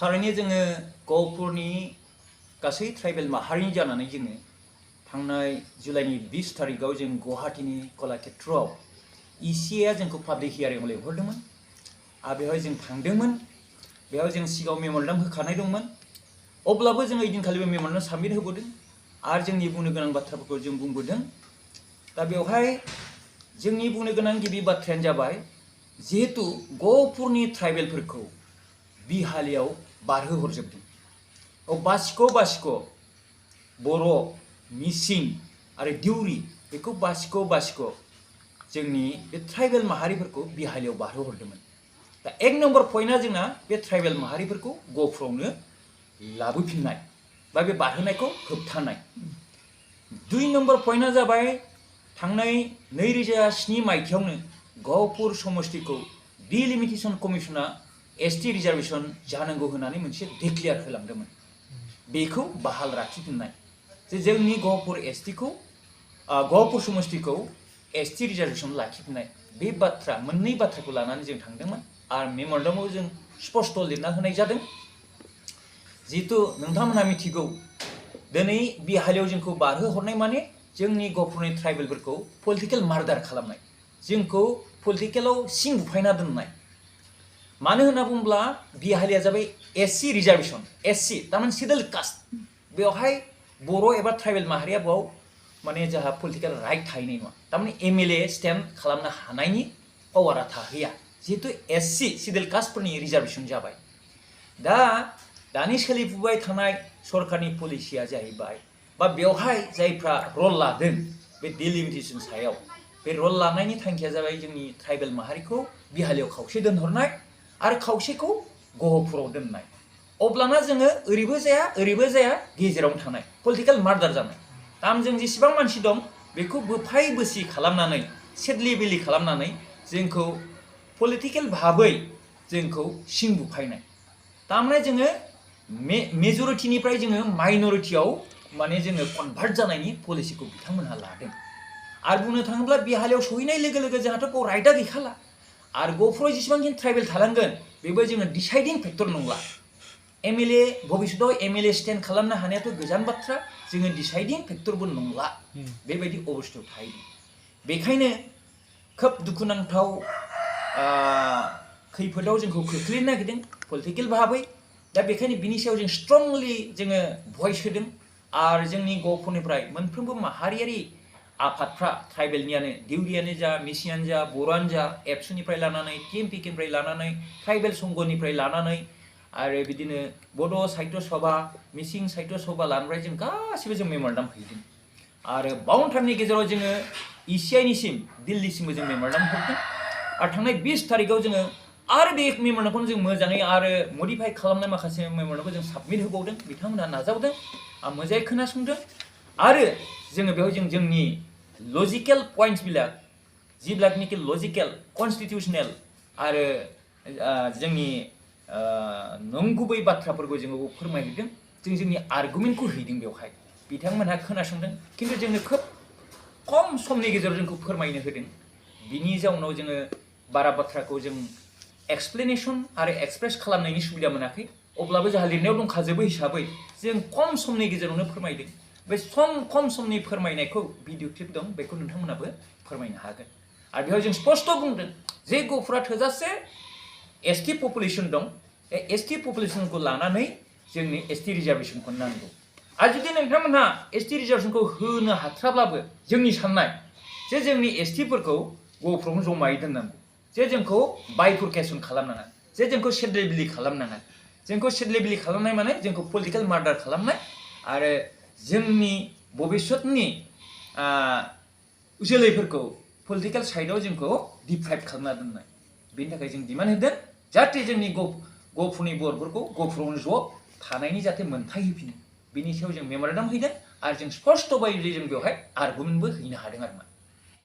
थारैनो जोङो गहपुरनि गासै ट्राइबेल माहारिनि जानानै जोङो थांनाय जुलाइनि 20 तारिखआव जों गुवाहाटीनि कलाक्षेत्रआव इसिएआ जोंखौ पाब्लिक हियारिंआव लिंहरदोंमोन आरो बेवहाय जों थांदोंमोन। बेयाव जों सिगाङाव मेम'रेन्डाम होखानाय दंमोन। अब्लाबो जों ओइदिनखालिबो मेम'रेन्डाम साबमिट होबोदों आरो जोंनि बुंनो गोनां बाथ्राफोरखौ जों बुंबोदों। दा बेवहाय जोंनि बुंनो गोनां गिबि बाथ्रायानो जाबाय जिहेतु गहपुरनि ट्राइबेलफोरखौ बिहालियाव बारहोहरजोबदों। बासिख' बर' मिसिं आरो दिउरि बेखौ बासिख' जोंनि बे ट्राइबेल माहारिफोरखौ बिहालियाव बारहोहरदोंमोन। दा एक नम्बर पइन्टआ जोंना बे ट्राइबेल माहारिफोरखौ गहपुरावनो लाबोफिननाय बा बे बारहोनायखौ होबथानाय। 2 नम्बर पइन्टआ जाबाय थांनाय 2007 मायथाइयावनो गहपुर समष्टिखौ डिलिमिटेशन कमिशना एसटी रिजार्वेशन जानांगौ होननानै मोनसे डिक्लेयार होलांदोंमोन। बेखौ बहाल लाखिफिननाय जे जोंनि गहपुर समष्टिखौ एसटी रिजार्वेशन लाखिफिननाय बे बाथ्रा मोननै बाथ्राखौ लानानै जों थांदोंमोन आरो मेम'रेन्डामाव जों स्पष्ट लिरना होनाय जादों। जिहेतु नोंथांमोनहा मिथिगौ दिनै बिहालियाव जोंखौ बारहोहरनाय माने जोंनि गहपुरनि ट्राइबेलफोरखौ पलिटिकेल मार्डार खालामनाय, जोंखौ पलिटिकेलाव सिं बुफायना दोननाय। मानो होनना बुङोब्ला बिहालिया जाबाय एससी रिजार्वेशन, एससी थारमाने सिडुल कास्ट। बेवहाय बर' एबा ट्राइबेल माहारिया बेयाव माने जोंहा पलिटिकेल राइट थाहैनाय नङा। थारमाने एमएलए स्टेन्ड खालामनो हानायनि पावारा थाहैया जिहेतु एससी सिडुल कास्टफोरनि रिजार्वेशन जाबाय। दानि सोलिफुबाय थानाय सरकारनि पलिसिया जाहैबाय बा बेवहाय जायफ्रा रल लादों बे डिलिमिटेशन सायाव बे रल लानायनि थांखिया जाबाय जोंनि ट्राइबेल माहारिखौ बिहालियाव खावसे दोनहरनाय आरो खावसेखौ गहपुराव दोननाय। अब्लाना जोङो ओरैबो जाया गेजेरावनो थानाय पलिटिकेल मार्डार जानाय। जों जेसेबां मानसि दं बेखौ बोफाय बोसि खालामनानै सेदलि बेलि खालामनानै जोंखौ पलिटिकेल भाबै जोंखौ सिं बुफायनाय। थारमाने जोङो मेजरिटिनिफ्राय जोङो माइनरिटियाव माने जोङो कनभार्ट जानायनि पलिसिखौ बिथांमोनहा लादों। आरो बुंनो थाङोब्ला बिहालियाव सहैनाय लोगो लोगो जोंहाथ' बेयाव राइटआ गैखाला आरो गहपुराव जेसेबांखिनि ट्राइबेल थालांगोन बेबो जोङो डिसाइडिं फेक्टर नंला। एमएलए भबिष्यतआव एमएलए स्टेन्ड खालामनो हानायाथ' गोजान बाथ्रा, जोङो डिसाइडिं फेक्टरबो नंला। बेबायदि अबस्थायाव थाहैदों। बेखायनो खोब दुखुनांथाव खैफोदाव जोंखौ खोख्लैनो नागिरदों पलिटिकेल भाबै। दा बेखायनो बिनि सायाव जों स्ट्रंलि जोङो भइस होदों आरो जोंनि गहपुरनिफ्राय मोनफ्रोमबो माहारियारि आफादफ्रा ट्राइबेलनियानो दिउरियानो जा मिसिङानो जा बर'आनो जा एबसुनिफ्राय लानानै टिएमपिकेनिफ्राय लानानै ट्राइबेल संघनिफ्राय लानानै आरो बिदिनो बड' साहित्य सभा मिसिं साहित्य सभा लानानै जों गासिबो जों मेम'रेन्डाम हैदों आरो बाउन्टारनि गेजेराव जोङो इसिआइनिसिम दिल्लीसिमबो जों मेम'रेन्डाम हरदों आरो थांनाय 20 तारिखआव जोङो आरो बे मेम'रेन्डामखौनो जों मोजाङै आरो मडिफाइ खालामनाय माखासे मेम'रेन्डामखौ जों साबमिट होबावदों। बिथांमोनहा नाजावदों, आं मोजाङै खोनासंदों आरो जोङो बेवहाय जोंनि लजिकेल पइन्टसबिलाक जिब्लाकनिकि लजिकेल कनस्टिटिउसनेल आरो जोंनि नंगुबै बाथ्राफोरखौ जोङो फोरमायहैदों। जोंनि आर्गुमेन्टखौ हैदों बेवहाय। बिथांमोनहा खोनासंदों खिन्थु जोंनो खोब खम समनि गेजेराव जोंखौ फोरमायनो होदों। बिनि जाउनाव जोङो बारा बाथ्राखौ जों एक्सप्लेनेसन आरो एक्सप्रेस खालामनायनि सुबिदा मोनाखै। अब्लाबो जोंहा लिरनायाव दंखाजोबो हिसाबै जों खम समनि गेजेरावनो फोरमायदों। बे खम समनि फोरमायनायखौ भिडिअ क्लिप दं, बेखौ नोंथांमोनाबो फोरमायनो हागोन। आरो बेवहाय जों स्पष्ट बुंदों जे गहपुरा थोजासे एसटी पपुलेसन दं, एसटी पपुलेसनखौ लानानै जोंनि एसटी रिजार्वेशनखौ नांगौ। आरो जुदि नोंथांमोनहा एसटी रिजार्वेशनखौ होनो हाथाराब्लाबो जोंनि साननाय जे जोंनि एसटीफोरखौ गहपुरावनो जमायै दोननांगौ, जे जोंखौ बाइफुरकेसन खालामनाङा, जे जोंखौ सेदलेबिलि खालामनाङा। जोंखौ सेदलेबिलि खालामनाय माने जोंखौ पलिटिकेल मार्डार खालामनाय आरो जोंनि भबिष्यतनि जोलैफोरखौ पलिटिकेल साइडआव जोंखौ डिप्राइभ खालामना दोननाय। बेनि थाखाय जों डिमान्ड होदों जाहाथे जोंनि गहपुरनि बर'फोरखौ गहपुरावनो ज' थानायनि जाहाथे मोनथाय होफिनो। बेनि सायाव जों मेम'रेन्डाम हैदों आरो जों स्पष्ट बायदियै जों बेवहाय आर्गुमेन्टबो हैनो हादों आरो मा।